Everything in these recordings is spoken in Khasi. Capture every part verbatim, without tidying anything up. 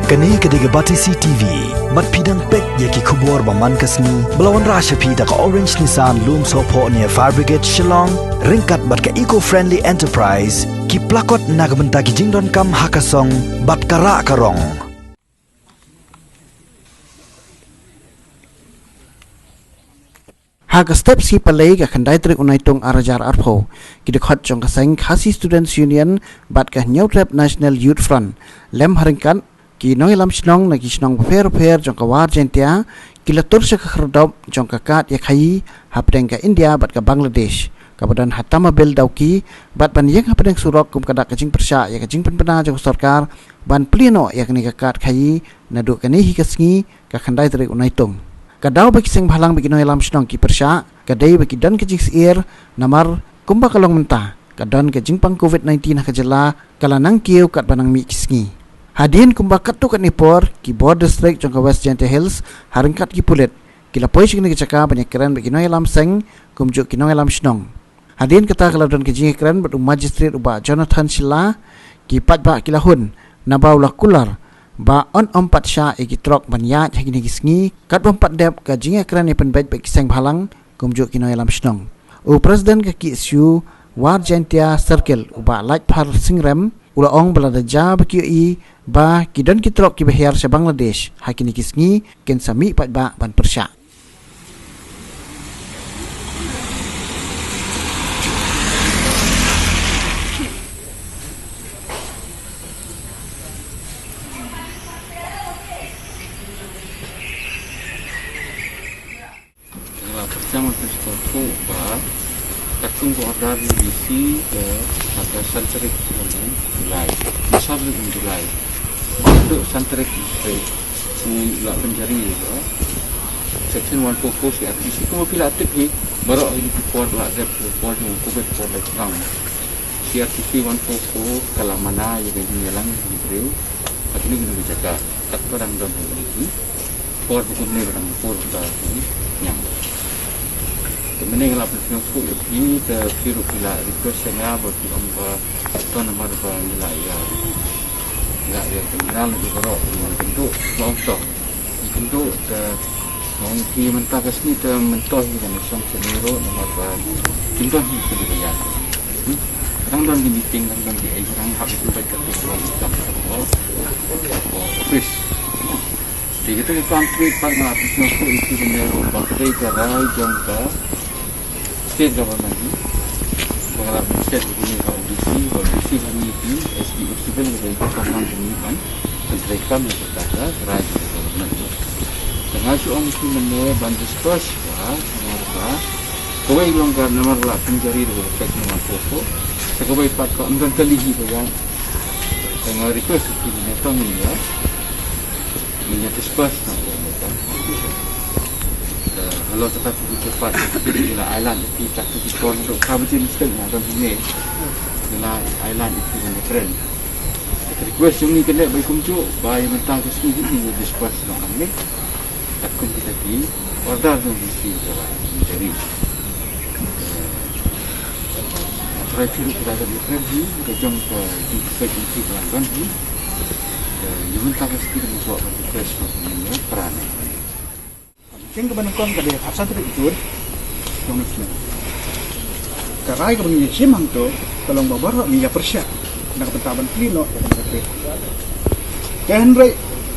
Kane ka dei ka Batesi T V. Bad phi dang peit ïa ki khubor ba man ka sngi ba la wanrah sha phi da ka Orange Nissan Lumsohphoh near Fire Brigade Shillong, ryngkat bad ka Eco Friendly Enterprise, ki plakot na ka bynta ki jingdonkam ha ka song bad ka rah ka rong. Ha ka step sngi Palei ka khyndai tarik u Naitung ar hajar arphew, ki dkhot jong ka seng Khasi Students Union bad ka Hynñiewtrep National Youth Front, lem ha ryngkat ki nongïalam shnong na ki shnong bapher bapher jong ka War Jaintia, ki la tur sha ka khyrdop jong ka kad ïakhaïi hapdeng ka India bad ka Bangladesh, kaba don ha Tamabil Dawki, bad ban ïeng hapdeng surok kum ka dak ka jingpyrshah ïa ka jingpynbna jong ka sorkar ban plie noh ïa kane ka kad khaïi naduh kane hi ka sngi, ka khyndai tarik u Naitung. Ka daw ba ki seng bhalang bad ki nongïalam shnong ki pyrshah ka dei ba ki don ka jingsyier, namar kumba ka long mynta ka don ka jingpang Covid nineteen ha ka jylla, ka la nang kiew katba nang mih ki sngi. Hadien kumba katto katne por, ki bor district jong ka West Jaintia Hills ha ryngkat ki pulit ki la poi sha kane ka jaka ban ïakren bad ki nongïalam seng kumjuh ki nongïalam shnong. Hadien kata ka la don ka jingïakren bad u Magistrate u Bah Jonathan Shylla, ki paidbah ki la hun naba u la kular ba yn ym pat shah ïa ki trok ban ïaid ha kine ki sngi katba ym pat dep ka jingïakren ïa pynbeit bad ki seng bhalang kumjuh ki nongïalam shnong. U President ka K S U War Jaintia Circle u Bah Laitphar Singh Rem u la ong ba lada jia ba ki ïohi ba ki don ki trok kiba hiar sha Bangladesh ha kine ki sngi, kin sa mih paidbah ban pyrshah. Nga la pyrshang ban pynshongkhu ba katkum ka order U D C ka, ha ka san tarik u July, san tarik u July, haduh san tarik u July, u la pynjari ïa ka Section one four four C R P C. Kumba phi la tip hi, baroh hi ki por ba la dep, ki por jong Covid, por lockdown, C R P C one four four ka la mana ïa ka jingïalang jong ki briew ha kine kine ki jaka. Katba dang don hi ki por ba kumne ba dang por ba ki ñiam. Te mynne nga la pynshongkhu ïa phi, te phi ruh phi la request ïa nga ba phi ong ba to namar ba ngi la ïa, ngi la ïa, ngi la ïa baroh, ngi kynduh, ba ong to. Kynduh te, ong phi mynta ka sngi te myntoi hi ka ngi shong shane ruh namar ba kim don hi ka dei ka ïa. Hmm? Dang don ki meeting, dang don ki ei, dang hap ki pynbeit ka pynbeit ka pynbeit ka office. Te kita ki kam treat pat nga pynshongkhu ïa phi mynne ruh ba ka dei ka rai jong ka State Government hi ba nga la pynshongkhu ïa phi, ba D C, ba D C ba ngi phi, S D O Civil ba ka dei ka kam jong ngi ban pyntrei kam ïa kata ka rai jong ka government. Te nga shu ong ïa phi mynne ban discuss ba namar ba kawei long ka namar la pynjari da ka Section one four four. Te kawei pat ka ym don kali hi ba ïa. Te nga request ïa phi mynne tang ïa. Ngin ïa discuss noh ïa kata. Eh, halor kata ka issue pat, ngi la island ïa phi, kata ki por naduh ka ba jin state na don hangne. Ngi la island ïa phi ban ïakren. Ka request jong ngi ka dei ba kumjuh, ba ïa mynta ka sngi hi ngin ïa discuss noh hangne. Katkum kita ki order jong D C ka ba jari. Try phi ruh phi la dep ïakren hi, ka jong ka jingpynshai jingpynshai ka la don hi. Ïa mynta ka sngi ka mut ba ka request ka mynne pra ne. Ïa kaba nyngkong ka dei arphew san tarik Jun jong une u snem. Ka rai kaba ngi ïa shim hangto ka long ba baroh ngi ïa pyrshah na ka bynta ban plie noh ïa ka. Te hynrei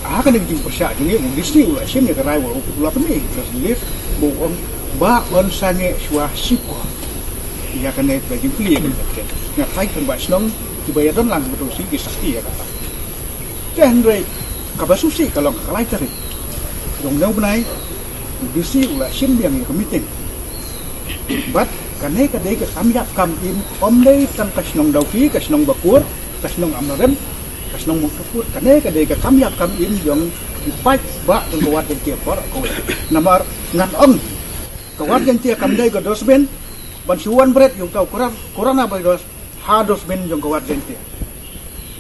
ha kane ka jingpyrshah jong ngi, u D C u la shim ïa ka rai, u la pynmih press release ba u ong ba un sangeh shuwa shipor ïa kane ka jingplie ïa ka. Nga tharai ki paidbah shnong kiba ïadon lang bad u D C ki sakhi ïa kata. Te hynrei kaba sngewsih ka long ka lai tarik jong une u bnai, u D C u la shim biang ïa ka meeting. Bad kane ka dei ka kam ïap kam im, ym dei tang ka shnong Dawki, ka shnong Bakur, ka shnong Amlarem, ka shnong Mongthakur, kane ka dei ka kam ïap kam im jong ki paidbah jong ka War Jaintia baroh kawei. Namar ngan ong, ka War Jaintia kam dei ka dustbin ban shu wan bret ïa uta u corona, coronavirus ha dustbin jong ka War Jaintia.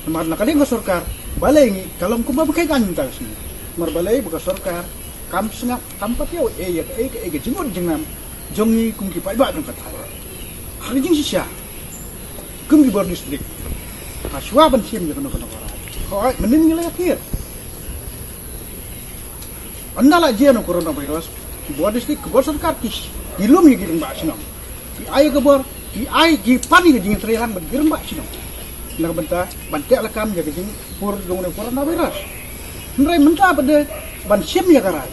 Namar na ka liang ka sorkar, balei ngi, ka long kumba ba ka ngi ngan mynta ka sngi. Namar balei ba ka sorkar kam sngap, kam pat ïoh ei ïa kaei kaei ka jingmut jingnam jong ngi kum ki paidbah jong ka thaiñ. Ha ka jingshisha kum ki bor district, ha shuwa ban shim ïa kano kano ka rai, hooid mynnin ngi la ïa khmih. Ynda la jia na coronavirus, ki bor district, ki bor sorkar ki, ki lum ïa ki rangbah shnong. Ki ai ka bor, ki ai, ki pan ïa ka jingtreilang bad ki rangbah shnong. Na ka bynta ban teh lakam ïa ka jingpur jong une u coronavirus. Hynrei mynta pat de ban shim ïa ka rai,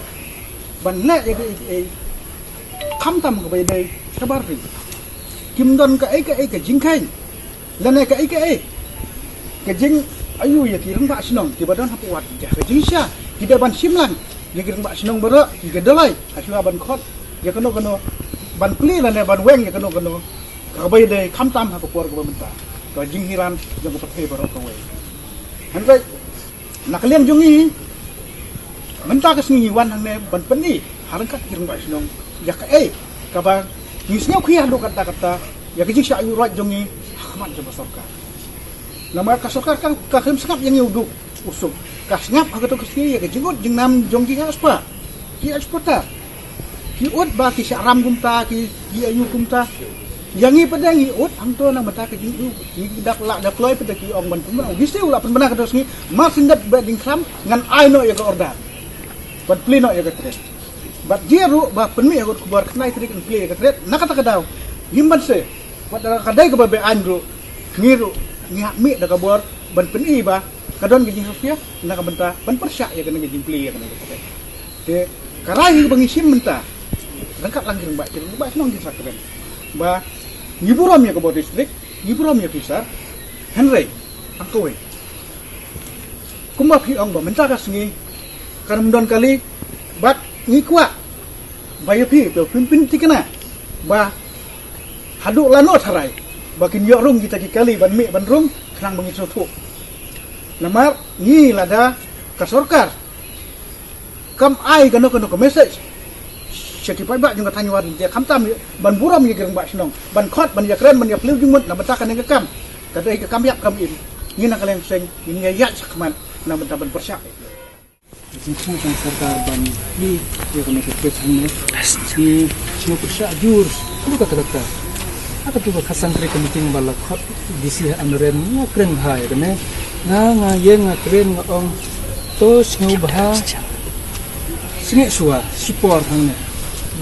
ban leh ïa ka ei ei, khamtam kaba ïadei shabar ri. Kim don kaei kaei ka jingkheiñ lane kaei kaei ka jingayu ïa ki rangbah shnong kiba don hapoh wad. Ka jingshisha ki dei ban shim lang ïa ki rangbah shnong baroh, ki ka dalai, ha shuwa ban khot ïa kano kano, ban plie lane ban weng ïa kano kano kaba ïadei, khamtam ha ka por kaba mynta, ka jinghiran jong ka pyrthei baroh kawei. Hynrei na ka liang jong ngi, mynta ka sngi ngi wan hangne ban pyni ha ryngkat ki rangbah shnong ïa kaei kaba ngi sngew khia haduh katta katta ïa ka jingshah ïuhroit jong ngi ha khmat jong ka sorkar. Namar ka sorkar ka, ka khlem sngap ïa ngi u duk u suk. Ka sngap ha kato ka sngi ïa ka jingud jingnam jong ki ha spah, ki exporter. Ki ud ba ki shah ram kumta, ki, ki ayu kumta. Ïa ngi pat de ngi ud hangto na ka bynta ka jingud. Ngi dak lah da kloi pat de, ki ong ban pynbna. Ngi shu lah pynbna kato ka sngi, mar shu dep beh jingkhlam ngan ai noh ïa ka order ban plie noh ïa ka tren. Bad jia ruh ba pynmih ha ka khubor khyndai tarik yn plie ïa ka tren. Na kata ka daw, ngim banse, wat da ka dei kaba beaiñ ruh, ngi ruh ngi hap mih da ka bor ban pyni ba ka don ka jingshah khia na ka bynta ban pyrshah ïa kane ka jingplie ïa kane ka tren. Te ka rai hi ba ngi shim mynta ryngkat lang ki rangbah, ki rangbah shnong ki sa kren ba ngi burom ïa ka bor district, ngi burom ïa ki sar, hynrei hangkawei, kumba phi ong ba mynta ka sngi kan ym don kali, bad ngi kwah ba ïa phi, phi pynthikna ba haduh lano tharai ba kin ïoh rung kita ki kali ban mih ban rung, khnang ba ngin sngewthuh. Namar ngi lada ka sorkar kam ai kano kano ka message sha ki paidbah jong ka thaiñ War Jaiñtia, khamtam ban burom ïa ki rangbah shnong, ban khot, ban ïakren, ban ïaphylliew jingmut na bynta kane ka kam, ka dei ka kam ïap kam im. Ngi na ka liang seng ngin ïa ïaid shakhmat na bynta ban pyrshah. Ka jingthmu jong ka sorkar ban plie ïa kane ka tren hangne, ngi sngewpyrshah jur haduh katta katta. Ha katu ka khatsan tarik ka meeting ba la khot D C ha Amrem, nga kren bha ïa kane. Nga, nga ïeng nga kren nga ong, to sngewbha sngewsih shuwa, shipor hangne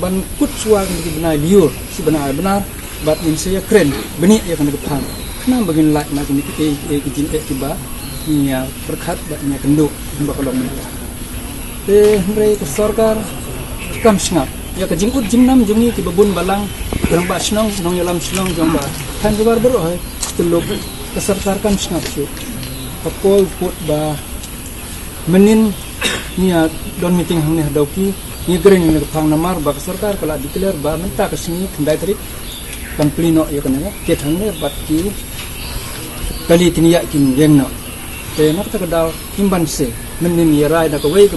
ban kut shuwa kine ki bnai lyiur, shi bnai ar bnai, bad ngin sa ïakren bniah ïa kane ka phang, khnang ba ngin lait na kine kiei kiei ki jingeh kiba ngi ïa pyrkhat bad ngi ïa kynduh kumba ka long mynta. Te hynrei ka sorkar kam shngap ïa ka jingud jingnam jong ngi kiba bun balang, ki rangbah shnong, nongïalam shnong jong ka thaiñ Jowar baroh hi. Te lok ka sorkar kam shngap shuh. Ka por pud ba mynnin ngi ïa don meeting hangne ha Dawki, ngi kren ïa kane ka phang namar ba ka sorkar ka la declare ba mynta ka sngi khyndai tarik kan plie noh ïa kane ka tren hangne bad ki kali kin ïaid kin ïeng noh. Te na kata ka daw ngim banse, mynnin ngi ïa rai da kawei ka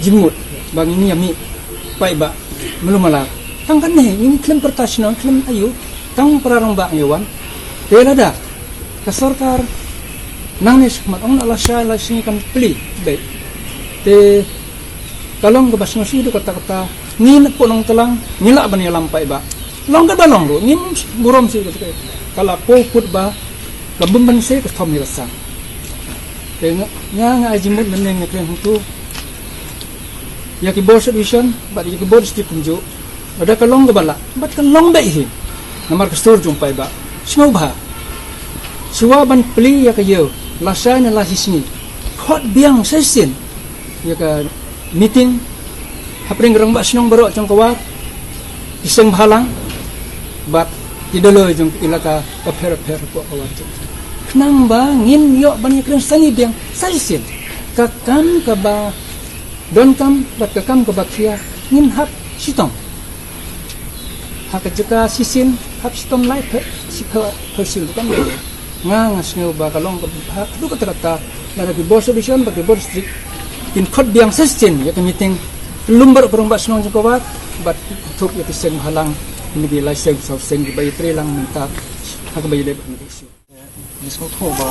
jingmut ba ngin ïa mih paidbah malu mala. Tang kane ngi khlem pyrta shnong, khlem ayu, tang para rangbah ngi wan. Te lada ka sorkar nangne shakhmat ong na lashai lashisngi kan plie beit, te ka long kaba sngewsih haduh katta katta. Ngi na Nongtlang ngi lah ban ïalam paidbah, long kaba long ruh, ngim burom shuh. Ka la pud pud ba ka bym banse ka thom ïa ka sang. Te nga, nga, nga ai jingmut mynne nga kren hangtu ïa ki bor sub-division bad ïa ki bor district kumjuh. Lada ka long kaba lah bad ka long beit hi namar ka sur jong paidbah, sngewbha shuwa ban plie ïa ka ïew lashai ne lashisngi, khot biang sa shisien ïa ka meeting hapdeng ki rangbah shnong baroh jong ka War, ki seng bhalang bad ki doloi jong ki elaka bapher bapher hapoh ka War jong, khnang ba ngin ïoh ban ïakren sani biang sa shisien. Ka kam kaba donkam bad ka kam kaba khia ngin hap shitom. Ha ka jaka shisien hap shitom lai phe, shi phe, phe shisien, kam dei. Nga, nga sngew ba ka long kaba bha haduh katta katta lada ki bor sub-division bad ki bor district kin khot biang sa shisien ïa ka meeting lum baroh ki rangbah shnong jong ka War bad thup ïa ki seng bhalang, ne ki lai seng saw seng kiba ïatrei lang mynta ha kaba ïadei bad kane ka issue. Ngi sngewthuh ba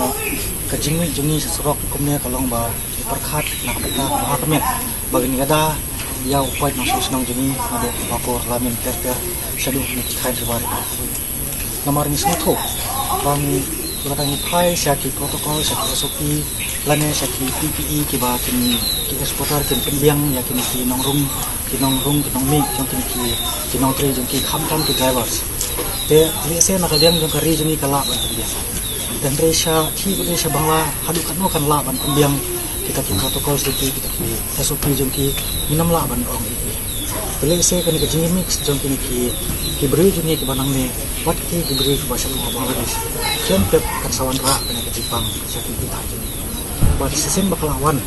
ka jingmih jong ngi sha surok kumne ka long ba ngi pyrkhat na ka bynta ka bha ka miat ba ngin ïada ïa u paid nongshong shnong jong ngi naduh Pakur, Lamin, ter ter shaduh na ki thaiñ river ri. Namar ngi sngewthuh ba ngi, lada ngi phai sha ki protocol, sha ki S O P lane sha ki P P E kiba kin Ki exporter kin pynbiang ïa kine ki nongrung, ki nongrung, ki nongmih jong kine ki, ki nongtrei jong ki, khamtam ki drivers. Te lehse na ka liang jong ka ri jong ngi ka lah ban pynbiang. Te hynrei sha, ki, hynrei sha Bangla haduh katno kan lah ban pynbiang kita ki protocol jong ki, kita ki S O P jong ki, ngim lah ban ong ei ei. Te lehse kane ka jingmix jong kine ki, ki briew jong ngi kiba nangne bad ki, ki briew kiba sha Bangladesh, shem pep kan sa wanrah kane ka jingpang sha ki, ki thaiñ jong ngi. Bad shisien ba ka la wan,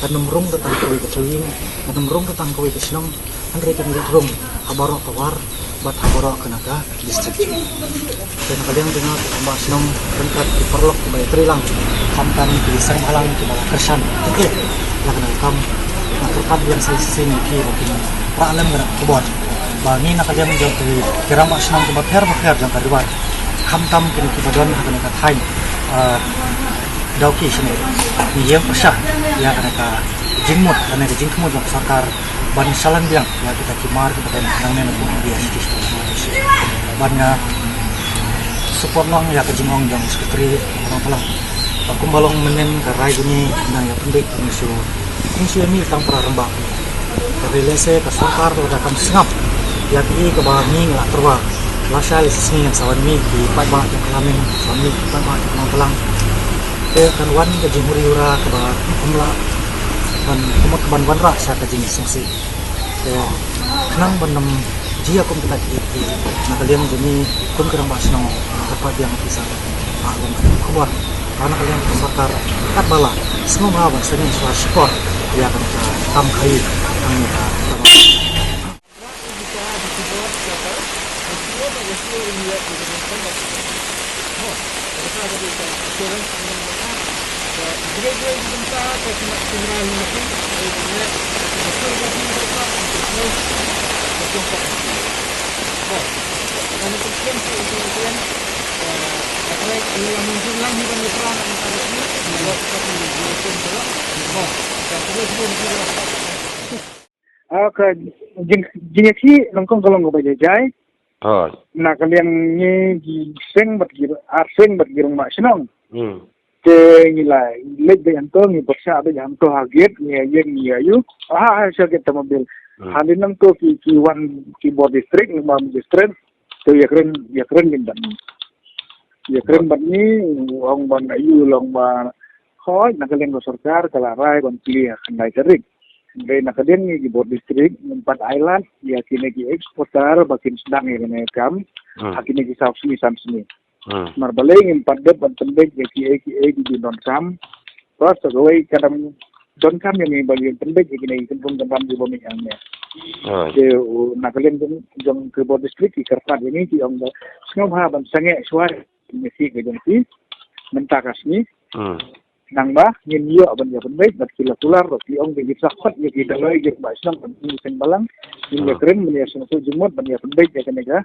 kan ym rung da tang kawei ka thliew ïing, kan ym rung da tang kawei ka shnong, hynrei kan ïa rung ha baroh ka war bad ha baroh kane ka district. Te na ka liang jong nga, ki rangbah shnong, ryngkat ki paralok kiba ïatrei lang, khamtam ki seng bhalang kiba la kyrshan, te ïa kane ka kam nga kyrpad biang sa shisien ïa ki ba kin rah lem kane ka khubor ba ngi na ka liang jong ki, ki rangbah shnong kiba pher ba pher jong ka Ri War, khamtam kine kiba don ha kane ka thaiñ, ah, Dawki shane, ngi ïeng pyrshah ïa kane ka jingmut, kane ka jingkhmut jong ka sorkar ban sa lam biang ïa kita ki mar kiba don hangne na ka India. Ban nga support lang ïa ka jingong jong Secretary Nongtlang. Ba kumba long mynnin ka rai jong ngi, nang ïa pynbeit ngi shu, ngi shu ïa mih tang para rangbah. Ka ri lehse ka sorkar lada kam sngap ïa kiei kiba ngi ngi la tyrwa, lashai lashai sngi ngan sa wan mih ki paidbah jong ka Lamin, sa wan mih ki paidbah jong ka Nongtlang. Te kan wan ka jinghuri hura kaba ym lah ban, ym lah ban wanrah sha ka jingsngewsih. Te khnang ban ym jia kum kita ki, ki, na ka liang jong ngi kum ki rangbah shnong, ka pat biang ki sa, ah, long ka khubor. Ka na ka liang ka sorkar katba lah sngewbha ban sngewsih shuwa shukor ïa ka kam khaïi, ka kam. Ah, ka jing, jingïakhih nyngkong ka long kaba jai jai. Hooid. Na ka liang ngi ki seng bad ki, ar seng bad ki rangbah shnong. Hmm. Te ngi la leit beit hangto, ngi pyrshah beit hangto ha gate, ngi ïeng ngi ïa ïoh. Ha, ha, sha gate Tamabil. Hmm. Hadien nangto ki, ki wan ki bor district, ki bor magistrate. Te ïakren, ïakren beit bad ngi. Ïakren bad ngi, ong ban ïoh, ong ba, hooid, na ka liang ka sorkar ka la rai ban plie ha khyndai tarik. Hynrei na ka liang ngi ki bor district ngim pat ai lad ïa kine ki exporter ba kin sdang ïa kane ka kam, hmm, ha kine ki saw sngi san sngi. Hmm. Namar balei ngim pat dep ban pynbeit ïa kiei kiei ki jingdonkam. Pas ta kawei ka dang donkam ïa ngi ban ïa pynbeit ïa kine ki kynhun kynram kiba mih hangne. Hmm. Te, uh, na ka liang jong, jong ki bor district ki kyrpad ïa ngi, ki ong ba sngewbha ban sangeh shuwa ïa kine ki jong ki mynta ka sngi. Hmm. Nangba ngin ïoh ban ïa pynbeit bad ki la kular ruh, ki ong ba ki sa khot ïa ki Dolloi, ki rangbah shnong bad ki seng bhalang. Ngin ïa, hmm, kren ban ïa sngewthuh jingmut ban ïa pynbeit ïa kane ka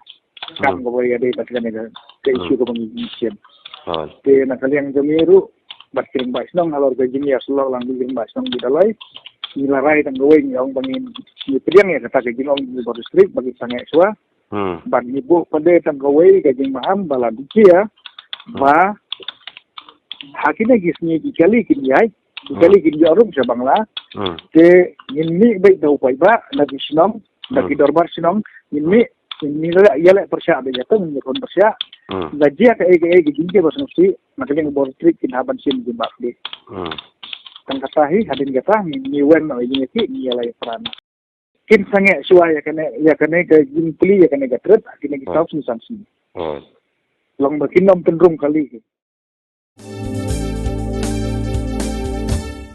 kam, hmm, kaba ïadei bad kane ka, ka, hmm, issue kaba ngi, ngi shem. Ah. Te na ka liang jong ngi ruh bad ki rangbah shnong halor ka jingïasyllok lang ki rangbah shnong ki Dolloi, ngi la rai tang kawei, ngi ong ba ngin, ngi pdiang ïa kata ka jingong jong ki bor district ba ki sangeh shuwa. Hmm. Bad ngi buh pat de tang kawei ka jingmaham ba la dei jia, hmm, ba ha kine ki sngi ki kali kin ïaid, ki, hmm, kali kin ïaid ruh sha Bangla. Hmm. Te ngin mih beit da u paidbah, da ki shnong, da ki, hmm, dorbar shnong, ngin, hmm, mih, ngin mih ïaleh pyrshah beit ïa ka, ngin ïakhun pyrshah. Hmm. La jia kaei kaei ka jingtip ba sngewsih, na ka liang ka bor district kin hap ban shim jingbakla. Hmm. Tang kata hi, hadien kata ngi, ngi wan noh ïa ngi, ngi ïa la ïa pran. Kin sangeh shuwa ïa kane, ïa kane ka jingplie, ïa kane ka trip, kine ki, hmm, saw sngi san sngi. Hmm. Long ba kin ym pynrung kali hi.